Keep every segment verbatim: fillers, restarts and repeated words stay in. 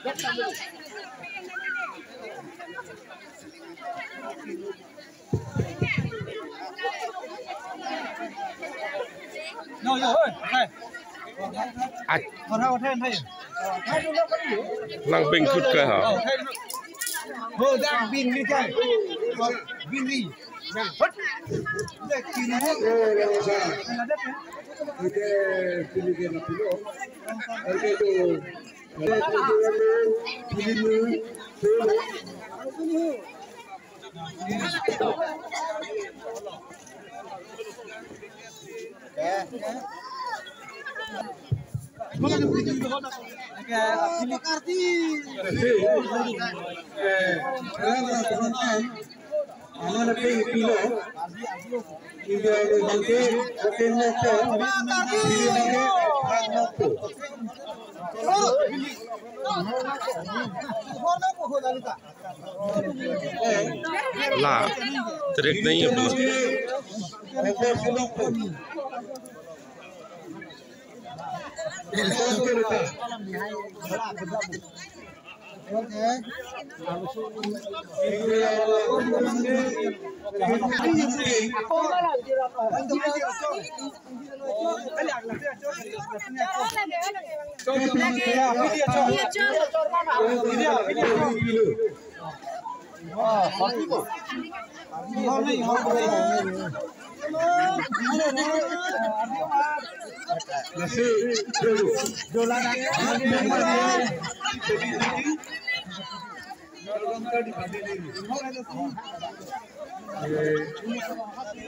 Ai. Nang pengkut ke ha? Oh, dak bin ni kan. Bin ni. Dak bin ni. La, trek nahi apna.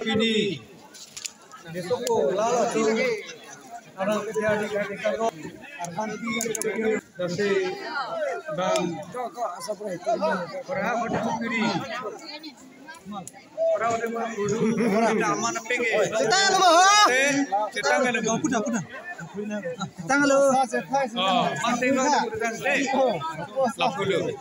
Ini. Arang kejadi kami kagok. Arhan. Dasi bang. Pura hoda puri. Pura hoda puri. Pura hoda mana penge. Cetang lo, ho? Cetang lo, ho? Puda, puda. Cetang lo. Oh, manteng lo, puda, eh. Lapu lo.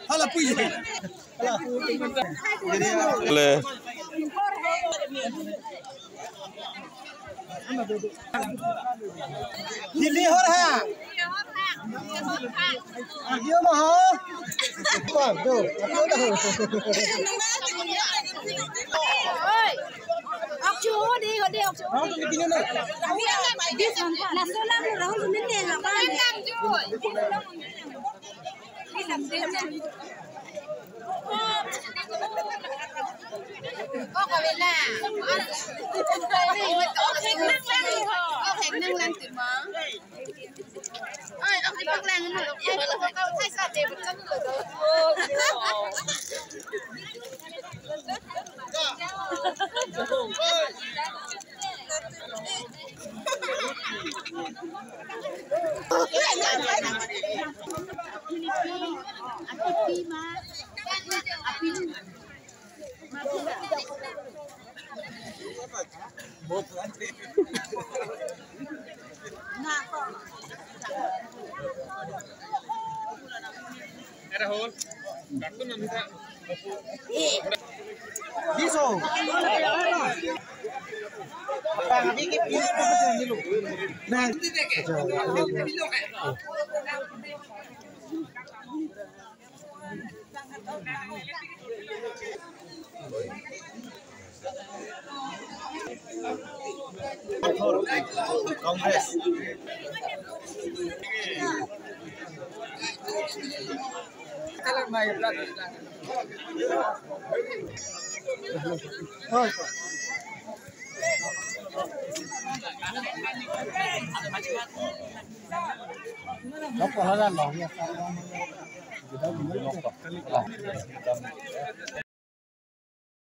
Hala pui. Le. Hili hor ha. Agio ma ho. Bang, do. Agio dah. Oi. Akchu, hode, hode, akchu. This one. Laso lang, Rahul, sumit ke, apa? Congress.